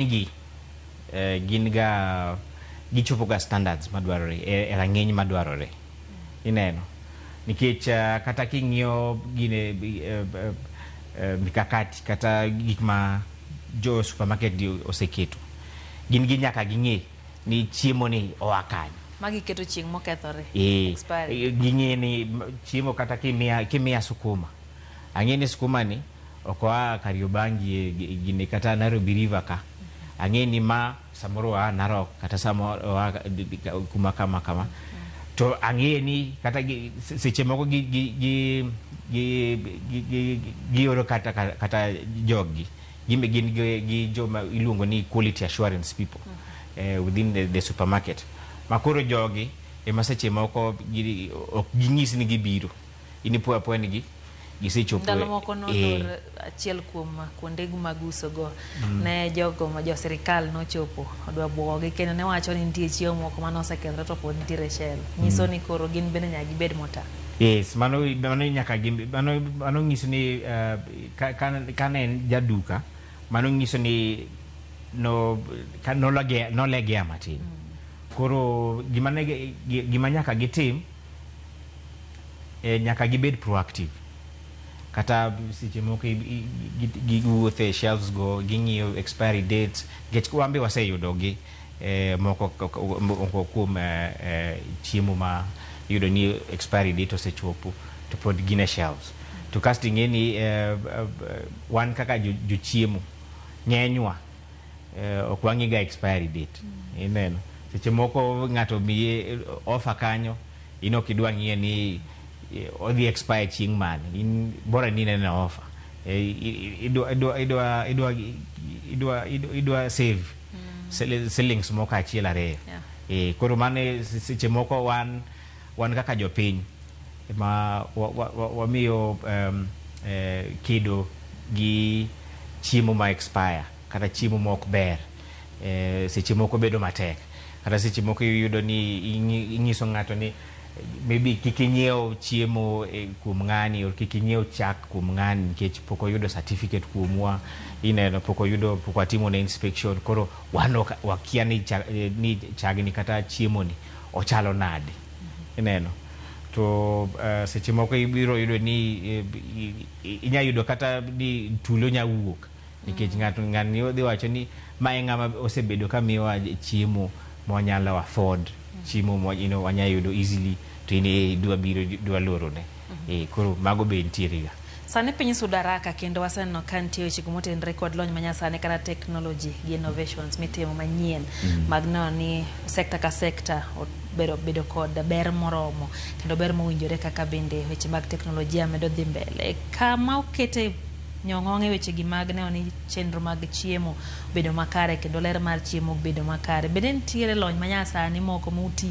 Gi gin ga gichopo ga standards madwarore e rang'iny madwarore. Ineno? Nikech kata king'iyo gine mikakati kata gik ma jo supermarket gi oseketo, gin gi nyaka ging'e ni chiemo ni oa kanye. Ma giketo chieng' mokethore. Expiry. Ging'e ni chiemo kata kimiya sukuma, ang'e ni sukuma ni ok oa Kariobangi gine kata Nairobi River ka. Ang'e ni ma samoro oa Narok kata samoro oa kuma kama kama. To ang'e ni kata seche moko gioro kata joggi. Gin gin gi joma iluongo ni quality assurance people within the supermarket. Ma koro jogi ema seche moko ok ging'is ni gibiro. In ipoyo apoya ni gisechopo. Ndalo moko nolor achiel kuom kuonde mag uso go ne jogo ma jo sirikal nochopo odwa buogogi kendo ne wacho ni nitie chiemo moko mane osekethore to pod nitiere e shelf. Nyiso ni koro gin bende nyaka gibed motang'. Yes, mano nyaka mano nyiso ni ka ne en jaduka, mano nyiso ni no ka nolegea matin. Koro gima nyaka gitim, nyaka gibed proactive. Kata seche moko giwuotho e shelves go, ging'iyo expiry dates, nikech wan be waseyudo gi moko moko kuom chiemo ma iyudo ni expiry date osechopo to pod gin e shelves. To kasto ing'e ni wan kaka jochiemo ng'enywa ok wang'i ga expiry date. Ineno? Seche moko ng'ato miye offer kanyo, in ok idwa ng'iye ni odhi expire chieng' mane. In bora ni ineno offer. Idwa save shillings moko achiel ariyo. Koro mano seche moko wan kaka jopiny ma wamiyo kedo gi chiemo ma expire kata chiemo ma ok ber seche moko bedo matek. Kata seche moko iyudo ni ing'iso ng'ato ni maybe kik inyiew chiemo kuom ng'ani or kik inyiew chak kuom ng'ani nikech pok oyudo certificate kuomwa. Ineno, pok oyudo, pok watimo ne inspection, koro wan ok wakia ni chagni kata chiemo ni ochalo nade. Ineno? To seche moko ibiro yudo ni inya yudo kata ni tulo nya wuok nikech ng'ato ng'ani dhi wacho ni ma e ng'ama osebedo ka miyowa chiemo ma wanyalo afford, chiemo ma wanya yudo easily, to in idwa biro idwa loro ne. Koro mago be nitiere ga. Sani piny sudo haraka kendo waseneno ka nitie weche motenore kod lony manyasani kata technology gi innovations mitimo manyien mag neno ni sekta ka sekta bedo kod ber moromo kendo ber mowinjore kaka bende weche mag teknolojia medo dhi mbele. Kama okete nyong'ong' e weche gi mag neno ni chenro mag chiemo bedo makare kendo ler mar chiemo bedo makare. Bende nitiere lony manyasani moko mutiyo